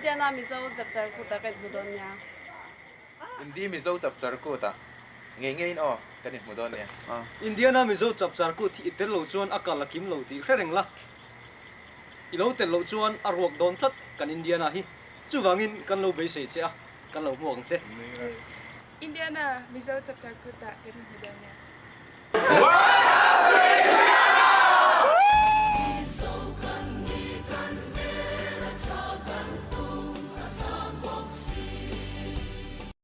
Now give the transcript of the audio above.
Indiana Mizo Chapchar Kut-ah kan inhmu dawn nia. Indi Mizo Chapchar Kut-ah ngei ngeiin aw kan inhmu dawn nia. Indiana Mizo Chapchar Kut hi i tel lo chuan a kal a kim lo tih hre reng la. I lo tel loh chuan a ruak dawn tlat kan Indiana hi. Chuvangin kan lo beisei che a, kan lo hmuak ang che. Indiana Mizo Chapchar Kut-ah kan inhmu dawn nia.